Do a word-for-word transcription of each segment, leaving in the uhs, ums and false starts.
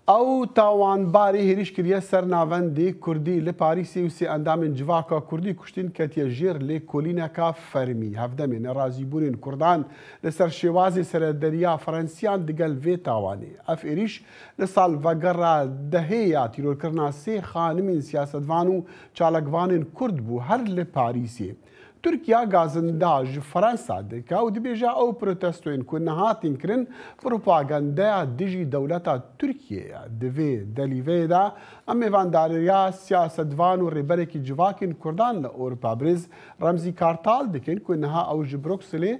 Ew tawanbarî hêrîş kiriye ser navendê Kurdî li Parîsê û sê endamên civaka Kurdî kuştin ketiye jêr lêkolîneka fermî. Hevdemê nerazîbûnên Kurdan li ser şêwazê serederiya Frensiyan digel vê tawanê. Ev êrîş li salvegera dehê ya tîrorkirina sê xanimên siyasetvan û çalakvanên Kurd bû, her li Parîsê. Tirkiye gazinda ji Fransa dike û dibêje ew protestoyên ku niha tên kirin propagandeya dijî dewleta Tirkiyê ye. Di vê delîveyê de em mêvandariya siyasetvan û rêberekî civakên Kurdan li Ewropa birêz Remzî Kartal dikin ku niha ew ji Brukselê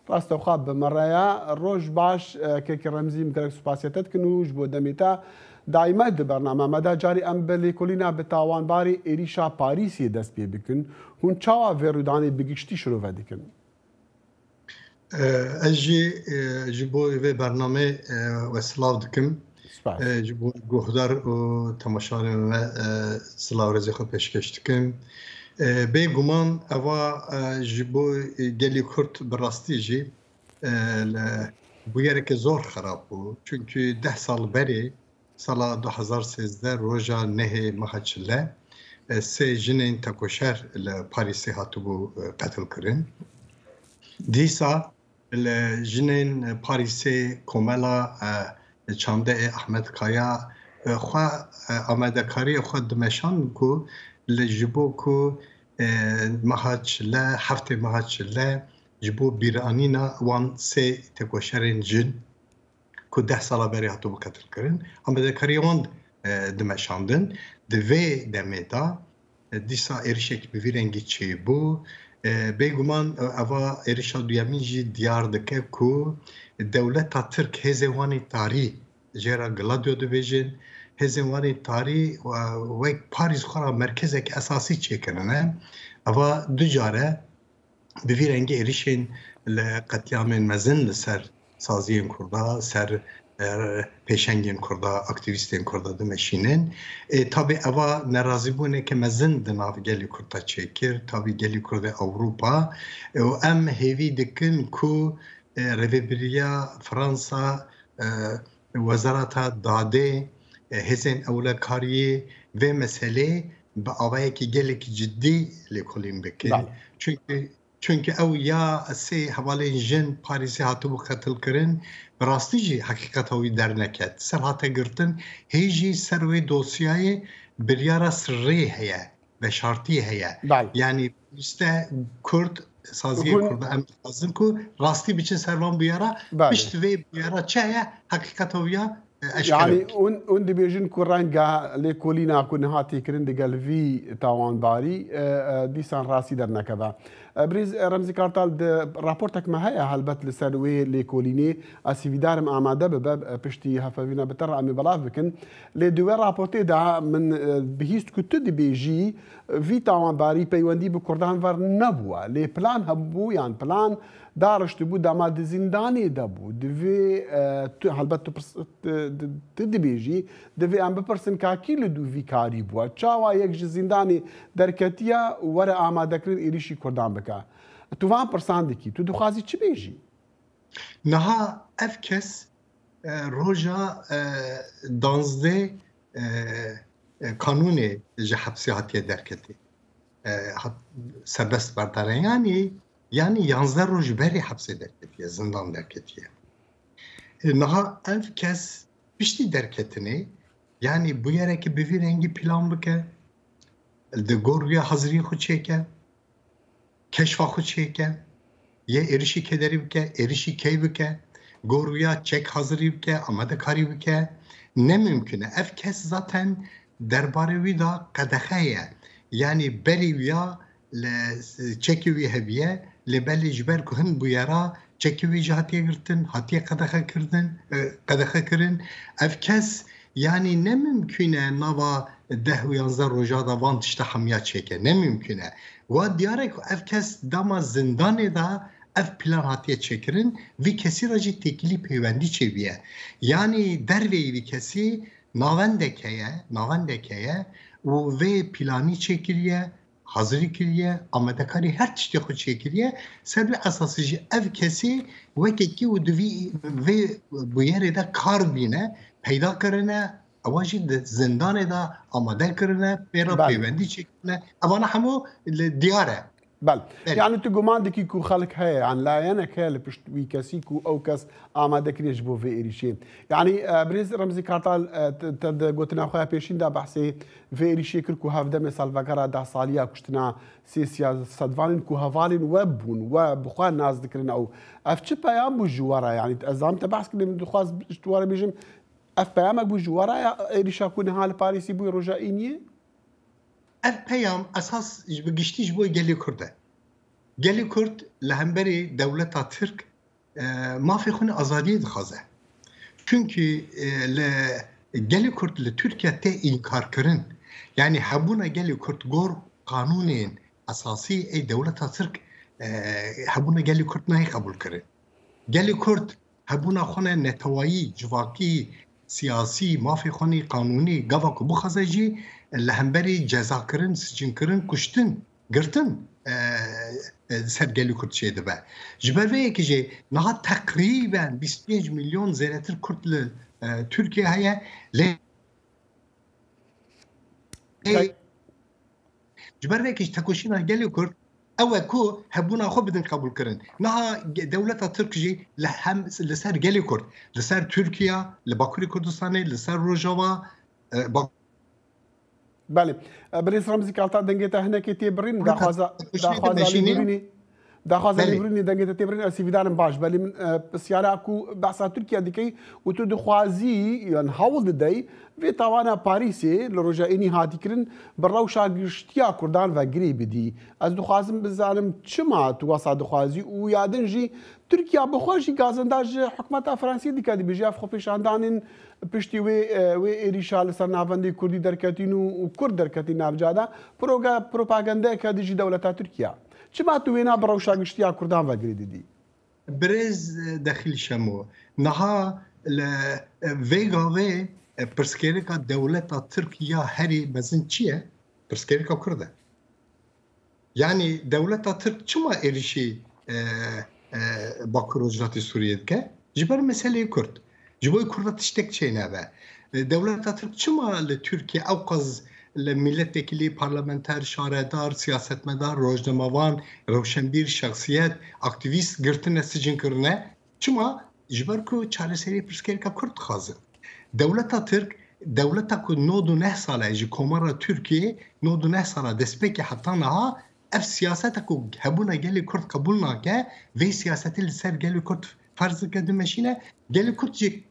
rastewxwe bi me re ye. Roj baş, e, kekî Remzî, em gelek spasiya te dikin û ji bo demê te. Daîme di bername me de carî em bi lêkolîna bi tawanbarî êrîşa Parîsê dest pê bikin. Hûn çawa vê rûdanê bi giştî şirove dikin? E, ez jî, e, ji bo vê bernamê, e, we silav dikim. Spas. E, ji bo guhdar û temaşevanên me, e, silav rêzê xwe pêşkêş dikim. E, bêguman eva, e, ji bo, e, gelî Kurd bi rastî jî, e, li bûyereke zor xerab bû. Çunkî deh sal berê, sala du hezar sêzdeh, roja nehê meha çile, e, sê jinên tekoşer li Parîsê hatibû, e, qetilkirin. Dîsa li jinên Parîsê komela, e, çandeyê Ahmet Kaya, e, xwe, e, amadekariyê xwe dimeşand ku li ji bo ku, e, meha çile, heftê meha çile ji bo bîranîna wan sê tekoşerên jin ku deh sala berê hatibû qetilkirin, amadekariya wan, e, dimeşandin. Di vê demê de, e, dîsa êrişek bi vî rengî çêbû. E, bêguman, e, eva êrişa duyemîn jî diyar dike ku dewleta Tirk hêzên wan ê tarî, jê re Gladio dibêjin, hêzên wan ê tarî, e, wek Parîs xwe re merkezek esasî çêkirine. Eva du care bi vî rengî êrişên li qetlîamên mezin li ser saziyên Kurda, ser, e, pêşengên Kurda, aktîvîstên Kurda dimeşînin. Ê, tabî eva nerazîbûneke mezin di nav gelê Kurda çêkir, tabî gelê Kurdê Ewropa. Ê, û em hêvî dikin ku, e, rêvebiriya Fransa, e, Wezareta Dadê, e, hêzên ewlekariyê vê meselê bi awayekî gelekî cidî lêkolîn bikin. Belê. Çunkî, çunkî ew ya sê hevalên jin Parîsê hatibû qetilkirin, bi rastî jî heqîqeta wî derneket. Ser hate girtin, hê jî ser wê dosyayê biryara sirrê heye, veşartî heye. Belê. Yanî, işte Kurd, saziyê Kurda em dixwazin ku rastî biçin ser van bûyera, belê, pişt vê bûyera çi heye, heqîqeta wî ya, e, eşkere bike. Yanî hûn, hûn dibêjin ku renga lêkolîna ku niha tê kirin digel vî tawanbarî, e, e, dîsan rastî dernekeve. E, Birêz, e, Remzî Kartal, di raportek me heye helbet li ser wê lêkolînê, ez hîvîdar im amade bibe, e, piştî hevpeyvîna bi te re em ê belav bikin. Lê di wê raportê de min, e, bihîst ku tu dibêjî, vî tawanbarî peywendî bi Kurdan ver nebûye. Lê plan hebû yan plan dariştibû dema di zîndanê de bû. Divê, e, tu, helbet tu pirs-, tu, tu, tu dibêjî, divê em bipirsin ka kî li dû vî karî bûye? Çawa yek ji zîndanê derketiye û were amadekirin êrîşî Kurdan bike? Tu van pirsan dikî. Tu dixwazî çi bêjî? Niha ev kes, e, roja, e, danzdeh, e, e, kanûnê ji hepsê hatiye derketê. E, hat-, serbest berdane. Yanî, yanî yanzdeh roj berê hepsê derketiye, zindan derketiye. E, niha ev kes piştî derketinê, yanî bûyereke bi vî rengî plan bike, di gor wî ya haziriyê xwe çêke, keşfa xwe çêke, yê êrişî kederî bike, êrişî key bike, gor wî ya çek hazirî bike, amadekarî bike. Ne mimkun e. Ev kes zaten derbarê wî de qedexe ye. Yanî berê wî ya li çekê wî hebiye, lê belê ji ber ku hin bûyera çekê wî jî hatiye girtin, hatiye qedexe kirdin, e, qedexe kirin. Ev kes, yanî ne mimkun e nava deh û yanzdeh roja de van tişta hemiya çêke. Ne mimkun e. Wa diyar e ku ev kes dema zindanê de ev plan hatiye çêkirin, vî kesî re jî têkilî peywendî çêbûye. Yanî derveyî vî kesî navendek heye, navendek heye û vê planî çêkiriye, hazirî kiriye, amadekarî her tiştê xwe çêkiriye. Ser vê esasî jî ev kesî wekekî û di vî, vê bûyerê de kar bîne, peyda kirine, Ewa jî di zindanê de amade kirine, pê re Belê. peywendî çêkirine. Evana hemû li diyar e. Bel. Belê. Yani tu guman dikî ku xelk heye, yani layenek heye li pişt wî kesî ku ew kes amade kiriye ji bo vê êrîşê. Yani, e, birêz Remzî Kartal, e, te, te di gotina xwe ya pêşîn de behsê vê êrîşê kir ku hevdemê salvegera deh saliya kuştina sê siyasetvanên ku hevalên we bûn, we bi xwe nas dikirin ew. Ev çi peyam bû ji we re? Yani ez zanim te behs kirî, min dixwaz ji we re bêjim, ev peyamek bû ji we re ya êrîşa ku niha li Parîsê bûye roja Îniyê? Ev peyam esas ji bi giştî ji bo gelê Kurd e. Gelê Kurd li hemberî dewleta Tirk, e, mafê xwe ne azadiyê dixwaze. Çunkî, e, li gelê Kurd li Tirkiye tê înkarkirin. Yani hebûna gelê Kurd gor qanûnên esasî ê dewleta Tirk, e, hebûna gelê Kurd nayê qebûlkirin. Gelê Kurd hebûna xwe ne netewayî, civakî, siyasî, mafê xwe ne qanûnî, gava ku bixwaze jî li hemberî cezakirin, sicînkirin, kuştin, girtin, e, e, ser gelê Kurd çêdibe. Ji ber vê yekê jî niha teqrîben bîst pênc milyon zêdetir Kurd li, e, Tirkiye heye. Lê Tay- Ji ber vê yekê jî tekoşîna gelê Kurd ew e ku hebûna xwe bidin qebûlkirin. Niha ge-, dewleta Tirk jî li hem, li ser gelê Kurd, li ser Tirkiye, li Bakurê Kurdistanê, li ser Rojava, e, Bak- Belê. E, Birêz Remzî Kartal, dengê te hinekê tê birîn. Daxwaza, daxwaza lêbirînê, daxwaza lêbirînê dengê te tê birîn, ez hîvîdar im baş. Belê min, e, pisyara ku behsa Tirkiye dikey û tu dixwazî, yan hewl didey, vê tawana Parîsê li roja Înî hatî kirin, bi rewşa giştiya Kurdan ve girê bidî. Ez dixwazim bizanim çima tu wesa dixwazî û ya din jî Tirkiye bi xwe jî gazenda ji hikûmeta Fransî dike, dibêje ev xwepêşandanên piştî wê, e, wê êrîşa li ser navendê Kurdî derketîn û, û Kurd derketîn navca de proga-, propagandeyeke dijî dewleta Tirkiye. Çima tu wêna bi rewşa giştiya Kurdan ve girê didî? Birêz, e, Dexîl Şemo, niha li, e, vê gavê, e, pirsgirêka dewleta Tirk ya herî mezin çi ye? Pirsgirêka Kurd e. Yani dewleta Tirk çima êrîşî, e, e, Bakur Rojhilatê Sûriyê dike? Ji ber meseleyê Kurd. Ji bo Kurda tiştek çênebe. E, dewleta Tirk çima li Tirkiye ewqas li milletvekilî, parlamenter, şaredar, siyasetmedar, rojnamevan, rewşenbîr, şexsiyet, aktîvîst girtine, sicin kirine? Çima? Ji ber ku çareseriyê pirsgirêka Kurd dixwazin. Dewleta Tirk, dewleta ku nod û neh sal e ji Komara Tirkiyê, nod û neh sal e destpêkê heta niha, ev siyaseta ku hebûna gelê Kurd qebûl nake, vê siyasetê li ser gelê Kurd ferz dike dimeşîne, gelê Kurd jî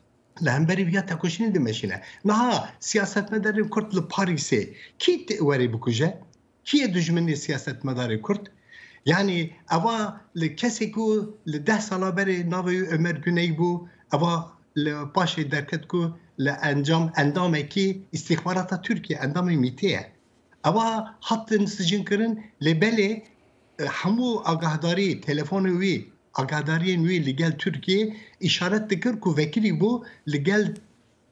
li hemberî viya tekoşînê dimeşîne. Niha siyasetmedarên Kurd li Parîsê kî tê werê bikuje? Kî ye dijminê siyasetmedarê Kurd? Yanî eva li kesê ku li deh sala berê navê wî Ömer Güney bû, eva li paşê derket ku li encam, endamekî îstîxbarata Tirkiye, endamê MÎT'ê ye. Eva hatin sicin kirin, lê belê, e, hemû agahdarî, telefonê wî, agahdariyên wî li gel Tirkiye îşaret dikir ku vekirî bû li gel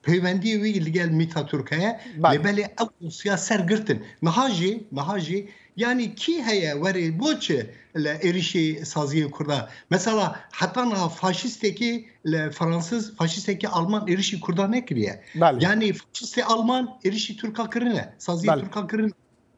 peywendiyê wî li gel MÎT'a Tirk heye. Belê. Lê belê ew dosya ser girtin. Niha jî, niha jî, yanî kî heye werê bo çi li êrîşê saziyê Kurda? Mesela heta niha faşîstekî li Fransiz, faşîstekî Alman êrîşî Kurda nekiriye. Belê. Yanî faşîstê Alman êrîşî Tirka kirine, saziyê Belê. Tirka kirine.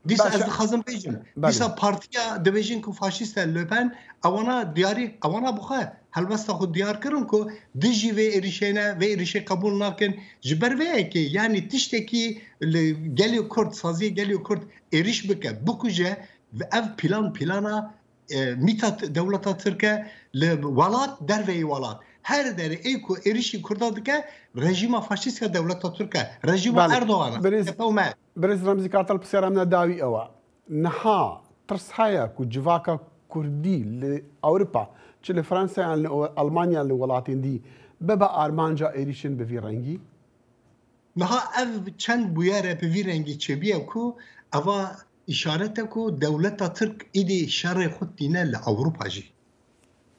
Dîsa ez Başa- dixwazim bêjim, Belê. Dîsa partiya dibêjin ku faşîst e, Le Pen, ewana diyarî, ewana bi xwe helwesta xwe diyar kirin ku dijî vê êrîşê ne, vê êrîşê qebûl nakin. Ji ber vê yekê, yanî tiştekî li gelê Kurd, saziyê gelê Kurd êrîş bike, bikuje, ve ev plan, plana, e, MÎT'a t-, dewleta Tirk e, li welat, derveyî welat. Her derê ê ku êrîşî Kurda dike, rejîma faşîst ya dewleta Tirk e. Rejîma Belê. Erdogan e. Birêz- Tepe û me. Birêz Remzî Kartal, pisyara min a dawî ew e. Niha tirs heye ku civaka Kurdî li Ewropa, çi li Fransa yan li Almanya, li welatên dî, bibe armanca êrîşên bi vî rengî? Niha ev çend bûyere bi vî rengî çêbûye ku eva îşaret e ku dewleta Tirk êdî şerê xwe tîne li Ewropa jî.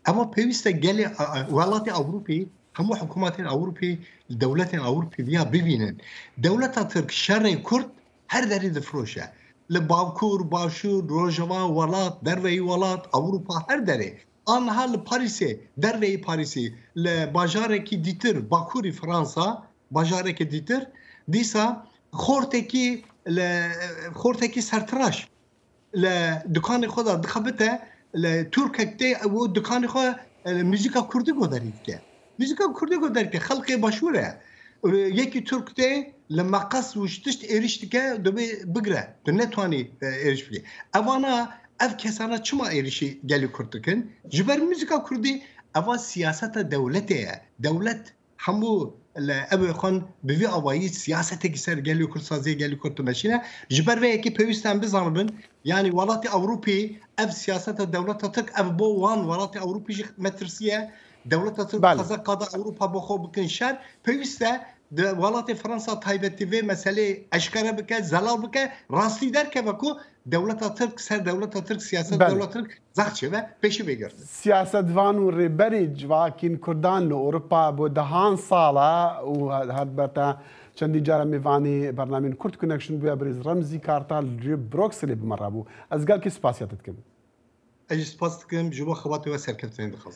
Eva pêwîst e gelê, a, a, welatê Ewropî, hemû hikûmetên Ewropî, dewletên Ewropî viya bibînin. Dewleta Tirk şerê Kurd her derê difiroşe. Li Bakur, Başûr, Rojava, welat, derveyî welat, Ewropa, her derê. Aniha li Parîsê, derveyî Parîsê, li bajarekî dîtir, Bakurî Fransa, bajarekê dîtir, Dîsa xortekî li xortekî sertiraş li dikanê xwe de dixebite, li Tirkek tê û dikanê xwe, e, muzîka kurdî guhdarî dike. Muzîka kurdî guhdarî dike, xelkê başûr e. E, yekî Tirk tê li meqes û ji tişt êrîş dike, dibê bigire. Tu netwanî, e, êrîş bikî. Evana, ev kesana çima êrîşî gelê kurd dikin? Ji ber muzîka kurdî, eva siyaseta dewletê ye. Dewlet hemû li ev xwe bi vî awayî siyasetekî ser gelê kurd, saziyê gelê kurd dimeşîne. Ji ber vê yekê pêwîst e em bizanibin, yanî welatê Ewropî ev siyaseta dewleta Tirk, ev bo wan welatê Ewropî jî metirsî ye. Dewleta Tirk Belê. xweze qada Ewropa bo xwe bikin şer. Pêwîst e di welatê Fransa taybetî vê meselê eşkere bike, zelal bike, rastî derkeve ku dewleta Tirk, ser dewleta Tirk, siyaset Belê. dewleta Tirk zext çêbe, pêşî vê girtin. Siyasetvan û rêberî civakîn kurdan li Ewropa bo dehan sala û her berta çendî cara mêvanî bernameyên Kurd Connection bûye birêz Remzî Kartal li Brukselê bi me re bû. Ez gelkî spasiya te dikim. Ez jî spas dikim, ji bo xebatê we serkeftinê dixwazim.